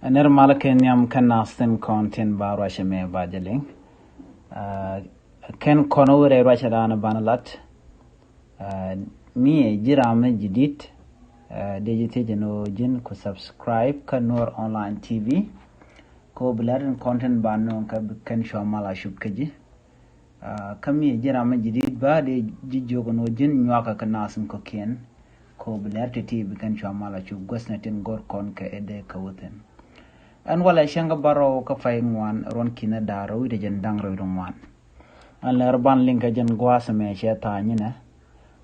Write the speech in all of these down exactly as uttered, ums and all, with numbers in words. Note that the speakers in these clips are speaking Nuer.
Nɛr malä kɛ nhiam kä naath tin kɔn tin ba ruacɛ mɛ ba jɛ liŋ. Kɛn kɔn wä rɛy ruacɛ danɛ banɛ lat. Mi ɛ ji̱ ram mi ji̱ dit, dee ji̱ thiec ɛn ɣöö ji̱n ku subscribe kä Nuer Online T V. Kɛ ɣöö bi lɛr tin kɔn tin ba nööŋ kä bi kɛn cua mal a cup kä ji̱. Kä mi ji̱ ram mi ji̱ dit ba dee ji̱ jiök ɛn ɣöö ji̱n nyuakä kɛ naath in kɔ̱kiɛn. Kɛ ɣöö bi lɛr ti̱ti̱ bi kɛn cua mal a cup guäthnɛ tin go̱r kɔn kɛ ɛ dee kä wä thi̱n. Ɛn walɛ cäŋ kä bärɔw kä pay ŋuan ruɔ̱n ki̱n ɛ da̱a̱r rɛw wi̱cdɛ jɛn da̱ŋ rɛw wi̱cdɛ ŋuan. Ɛn lɛr ban liŋ kä jɛn gua̱a̱th ɛmɛ cɛ tha̱a̱ŋ nyinɛ.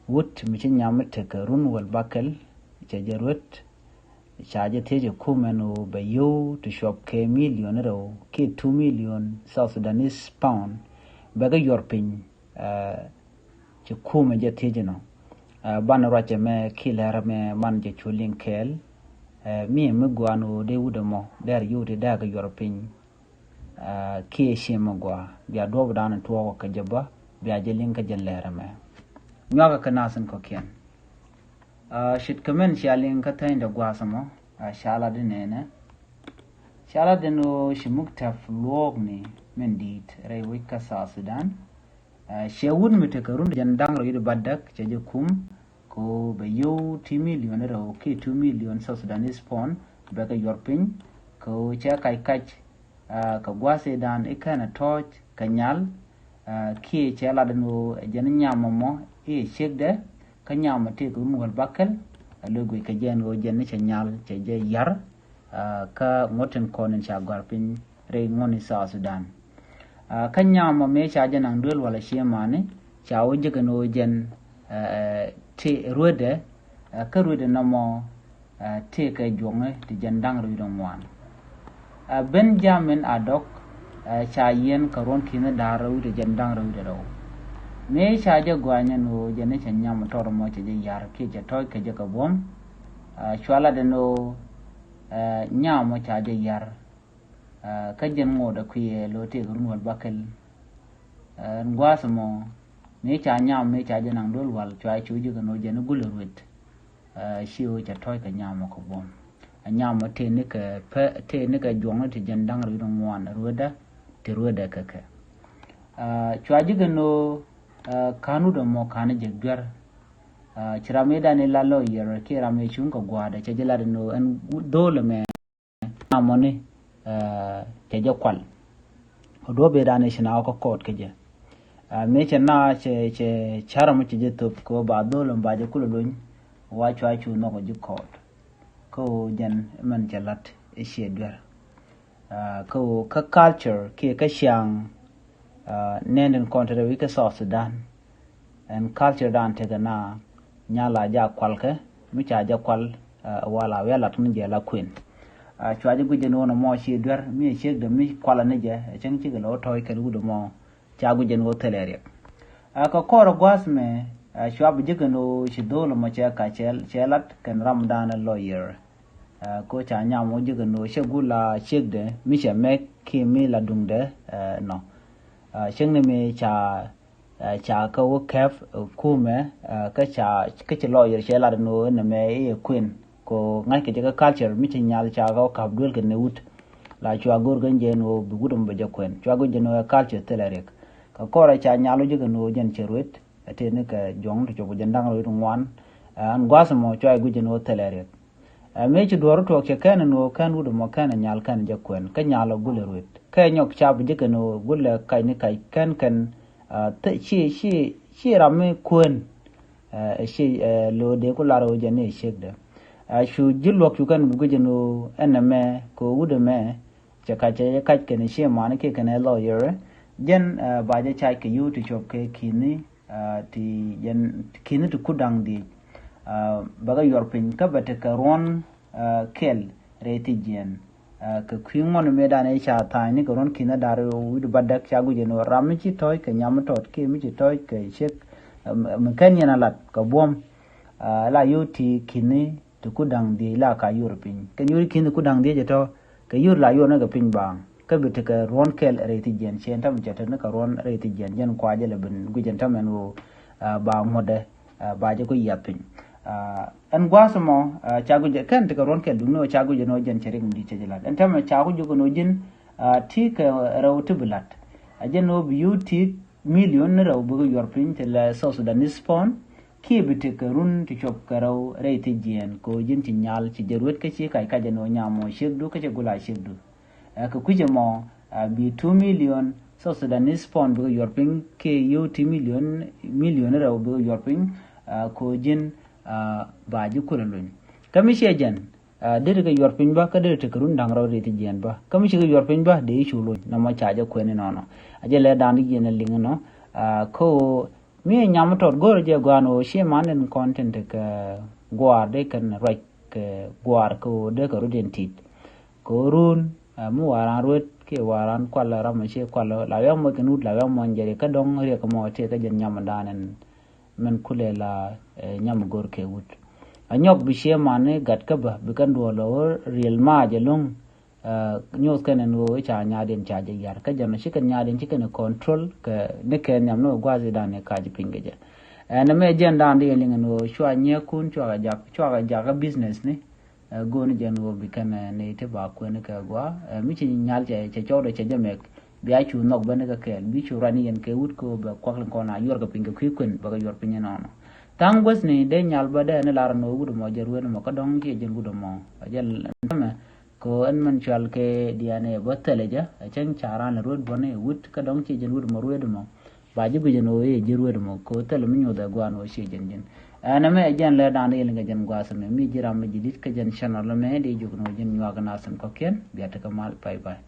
Wut mi ci nyam mi tekɛ run wäl bäkɛl cɛ jɛ ruet. Ca jɛ thiec ɛ kumɛ ɛn ɣöö bɛ yio̱w ti cuɔp kɛ million rɛw kiɛ two million South Sudanese pound bɛ kɛ yuɔr piny. Ci kumɛ jɛ thiec ɛnɔ. Banɛ ruacɛ mɛ kiɛ lɛr mɛ man jɛ cu liŋ kɛɛl. Mi mi gua̱a̱n ɣöö dee wut ɛmɔ dee yio̱w ti dee kɛ yuɔr piny. Kiɛ ciɛ mi gua̱a̱ bia duɔ̱ɔ̱p dan tuɔɔk kɛ jɛ bä bia jɛ liŋ kä jɛn lɛr mɛ. Nyuakä kɛ naath in kɔ̱kiɛn. Ce̱tkɛ mɛn cia liŋ kä thäny dɛ gua̱a̱th ɛmɔ. Ca lat di nɛnɛ. Ca lat di ni ɣöö ci muk tɛp luɔɔkni min di̱i̱t rɛy wec kä South Sudan. Ciɛ wut mi tekɛ run jɛn da̱ŋ rɛw wi̱cdɛ bädäk cɛ jɛ kum kɛ ɣöö bɛ yio̱w ti million rɛw kiɛ two million South Sudanese pound bɛ kɛ yuɔr piny kɛ ɣöö cɛ kac kac. Kɛ gua̱a̱th ëëdan i̱ kɛn ɛ tɔ̱ɔ̱c kɛ nyal. Kiɛ cɛ lat ɛn ɣöö ɛ jɛn nyam ɛmɔ i̱ ɛ ciekdɛ kä nyam ɛ tëëkɛ run wäl bäkɛl. Ɛ lo̱c guic kɛ jɛ ɛn ɣöö jɛn ni cɛ nyal cɛ jɛ ya̱r. Kä ŋuɔ̱t tin kɔn in ca gɔ̱a̱r piny rɛy ŋuɔ̱tni South Sudan. Kä nyam ɔ mëë ca jɛ naŋ duel walɛ ciëmani ca wä jek ɛn ɣöö jɛn ti ruetdɛ. Kä ruetdɛ nɔmɔ tëëkɛ juɔ̱ŋni ti jɛn da̱ŋ rɛw wi̱cdɛ ŋuan. Benjamin Adok ca yiɛn kɛ ruɔ̱n ki̱n da̱a̱r rɛw wi̱cdɛ jɛn da̱ŋ rɛw wi̱cdɛ rɛw. Mëë ca jɛ gɔany ɛn ɣöö jɛn ni cɛ nyam tɔt ɛmɔ cɛ jɛ ya̱r kiɛ cɛ tɔ̱ɔ̱c kɛ jɛ kɛ buɔ̱m. Cua lat ɛn ɣöö nyam ɔ ca jɛ ya̱r. Kä jɛn ŋot ɛ kuiɛ lo̱ tëëkɛ run wäl bäkɛl. Ɛn gua̱a̱th ɛmɔ mëë ca nyam mëë ca jɛ naŋ duel wal cua cu jek ɛn ɣöö jɛn i̱ gulɛ ruet. Ci ɣöö cɛ tɔ̱ɔ̱c kɛ nyam ɔ kɛ buɔ̱m. Ɛ nyam ɔ tëë ni kɛ pɛ tëë ni kɛ juɔ̱ŋni ti jɛn da̱ŋ rɛw wi̱cdɛ ŋuan ruetdä ti ruetdɛ kɛ kɛ. Cua jek ɛn ɣöö ka̱n wut ɛmɔ ka̱n jɛ duer. Ci ram ëëdan i̱ la lawyer kiɛ ram ëë cuŋ kɛ gua̱a̱dɛ cɛ jɛ lat ɛn ɣöö ɛn dho̱o̱l ɛmɛ. Amɔni cɛ jɛ kual. Kɛ duɔ̱p ëëdan i̱ ci na ɣä kä kɔɔt kä jɛ. Mëë cɛ na cɛ cɛ ca̱r ɛmɔ cɛ jɛ thöp kɛ ɣöö ba dho̱o̱l ɛmɔ ba jɛ kulɛ luny. Wa cua cu nhɔk ɛ ji̱ kɔɔt. Kä ɣöö jɛn mɛn cɛ la̱t i̱ ciɛ duer. Kä ɣöö kä culture kiɛ kä ciaŋ nɛn tin kɔn te rɛw i̱ kä South Sudan. Ɛn culture dan tekɛ na nyal a jɛ a kual kɛ mi ca jɛ kual. Wala wi̱i̱ a lat ni jɛ la kuën. Cua jɛ guic jɛ ni ɣöö nɔmɔ ci duer mi ɛ ciekdɛ mi kualɛ ni jɛ ɛ cäŋ cikɛ lɛ wä tɔ̱ɔ̱c kɛn wut ɛmɔ. Ca guic jɛ ni ɣöö thilɛ riɛk. Kɛ kɔr ɛ gua̱a̱th mɛ cua bi jek kɛn ɣöö ci dho̱o̱l ɛmɔ cɛ ka cɛ lat kɛn ram dan ɛ lawyer. Ko ca nyam wä jek kɛn ɣöö cɛ gul la ciekdɛ mi cɛ mɛk kiɛ mi la duŋdɛ nɔ. Cäŋ ni mi ca ca kä wä kɛp kumɛ kä ca kä ci lawyer cɛ lat ni ɣöö nɛ mɛ i̱ ɛ kuën. Ko ŋa̱ckɛ jɛ kä culture mi ci nyal ca kä wä kap duel kɛ ni wut. La cua go̱r kɛ jɛ ni ɣöö bi wut ɛmɔ bɛ jɛ kuën cua go̱r jɛ ni ɣöö ɛ culture thilɛ riɛk. Kɛ kɔrɛ ca nyal wä jɛ kɛ ni ɣöö jɛn cɛ ruet. Ɛ tëë ni kɛ juɔ̱ŋ ti cop kɛ jɛn da̱ŋ rɛw wi̱cdɛ ŋuan. Ɛn gua̱a̱th ɛmɔ cua i̱ guic jɛ ni ɣöö thilɛ riɛk. Ɛ mëë ci duɔ̱ɔ̱r tuɔɔk cɛ kɛn ɛn ɣöö kɛn wut ɛmɔ kɛn ɛ nyal kɛn jɛ kuɛn kä nyal ɛ gulɛ ruet kɛ nyɔk cap ji̱ kɛn ɣöö gulɛ kac ni kac kɛn kɛn. Ci ci ci ram mi kuën. Ɛ ci ɛ lo̱o̱ dee ku lar ɣöö jɛ ni ɛ ciekdɛ. Ɛ cu ji̱ luɔ̱k cu kɛn bi guic ɛn ɣöö ɛn ɛmɛ kɛ ɣöö wut ɛmɛ. Cɛ kac cɛ kac kɛn ciɛ mani kiɛ kɛn ɛ lawyer. Jɛn ba jɛ cac kɛ yio̱w ti cuɔp kɛ ki̱ni ti jɛn ki̱ni ti kut da̱ŋ dhiec. Bɛ kɛ yuɔr piny kä bɛ tekɛ ruɔ̱n kɛl rɛy ti jiɛn. Kɛ kui̱ ŋuɔ̱n mëë dan ɛ ca tha̱a̱ny ni kɛ ruɔ̱n ki̱ni da̱r wi̱cdɛ bädäk ca guic ɛn ɣöö ram mi ci tɔ̱ɔ̱c kɛ nyam mi tɔt kiɛ mi ci tɔ̱ɔ̱c kɛ ciek. Mi kɛn yɛn a lat kɛ buɔ̱m. La yio̱w ti ki̱ni ti kut da̱ŋ dhiec la ka yuɔr piny kɛn yuɔr ki̱n ti kut da̱ŋ dhiec tɔ kɛ yuɔr la yuɔr ni kɛ piny baaŋ. Kä bi tekɛ ruɔ̱n kɛl rɛy ti jiɛn cɛ ɛn täämɛ cɛ te ni kɛ ruɔ̱n rɛy ti jiɛn jɛn kua jɛ lɛ ben guic ɛn täämɛ ɛn ɣöö ba ŋuɔ̱tdɛ ba jɛ ku yiath piny. Ɛn gua̱a̱th mɔ ca guic kɛn ti kɛ ruɔ̱n kɛl duŋni ɔ ca guic ɛn ɔ jɛn cɛ rik mi di̱t cɛ jɛ lat ɛn tɛmɛ ca guic jɛ kɛn ɔ ji̱n ti kɛ rɛw ti bi lat. A jɛn ɔ bi yio̱w ti million ni rɛw bikɛ yuɔr piny ti lɛ South Sudanese pound. Kiɛ bi tekɛ run ti cuɔp kɛ rɛw rɛy ti jiɛɛn kɛ ɔ ji̱n ci nyal ci jɛ ruet kä ci kac kac ɛn ɔ nyam ɔ ciekdu kä cɛ gula ciekdu. Kɛ kui̱c ɛmɔ bi two million South Sudanese pound bikɛ yuɔr piny kiɛ yio̱w ti million million ni rɛw bikɛ yuɔr piny. Kɛ ɔ ji̱n ba ji̱ kulɛ luny kä mi ciɛ jɛn. Deri kɛ yuɔr piny bä kä deri tekɛ run da̱ŋ rɛw ri ti jiɛn bä kä mi cikɛ yuɔr piny bä dee i̱ cu lony nɔmɔ ca jɛ kuɛn inɔnɔ. A jɛ lɛ da̱ŋ di jiɛn ɛ liŋ inɔ. Kä ɣöö mi nyam tɔt go̱r jɛ gua̱a̱n ɣöö ciɛ man in kɔn tin tekɛ gua̱a̱r dee kɛn ruac kɛ gua̱a̱r kɛ ɣöö dee kɛ rut in tit. Kɛ ɣöö run mi wa̱a̱ ran ruet kiɛ wa̱a̱ ran kual ram mɔ ciɛ kual la wiak mɔc kɛ nut la wiak mɔc jɛ ri kä dɔ̱ŋ riɛk mɔ tëë kä jɛn nyam dan in. Min kulɛ la nyam go̱r kɛ wut. A nyɔk bi ciɛ mani gat kä bä bi kɛn duɔl ɣöö riel mac ɛlɔ̱ŋ. Nyuuth kɛn ɛn ɣöö ca nyaadiɛn ca jɛ yar kä jɛn ɔ ci kɛn nyaadiɛn ci kɛn control kɛ ni kɛ nhiam ni ɣöö gua̱a̱th i̱ da̱a̱n ni ka̱c piny kɛ jɛ. Ɛn ɛmɛ jɛn da̱a̱n di ɛliŋ ɛn ɣöö cua nyiɛkun cua kɛ jak cua kɛ jak kä business ni. Go̱o̱n jɛn ɣöö bi kɛn ni ti ba kuɛn kɛ gua̱a̱ mi ci nyal cɛ cɛ cɔwdɛ cɛ jɛ mɛk. Bia cu nhɔk bä ni kɛ kɛɛl bi cu ruac ni yɛn kɛ wut kɛ ɣöö bɛ kuak liŋ kɔn a yuɔr kɛ piny kɛ kui̱ kuën bɛ kɛ yuɔr piny inɔnɔ. Tha̱a̱ŋ guäthni dee nyal bä dee ni lar ni wut ɛmɔ jɛ ruet ɛmɔ kä dɔ̱ŋ kiɛ jɛn wut ɛmɔ. Jɛ ɛn tɛmɛ kɛ ɣöö ɛn mɛn cual kɛ diaani ɛ bä thɛlɛ jɛ ɛ cäŋ ca raan lɛ ruet bä ni wut kä dɔ̱ŋ kiɛ jɛn wut ɛmɔ ruet ɛmɔ. Ba ji̱ guic ɛn ɣöö i̱ ji̱ ruet ɛmɔ kɛ ɣöö thɛlɛ mi nyoth ɛ gua̱a̱n ɣöö ciɛ jɛn ji̱n. Ɛn ɛmɛ ɛ jɛn lɛ da̱a̱n dee yɛn kɛ jɛn gua̱a̱th ɛmɛ mi ji̱ ram mi ji̱ di̱t kä jɛn channel ɛmɛ dee jok ni ɣöö jɛn nyuak nath in kɔ̱kiɛn bia tekɛ mal. Bye bye.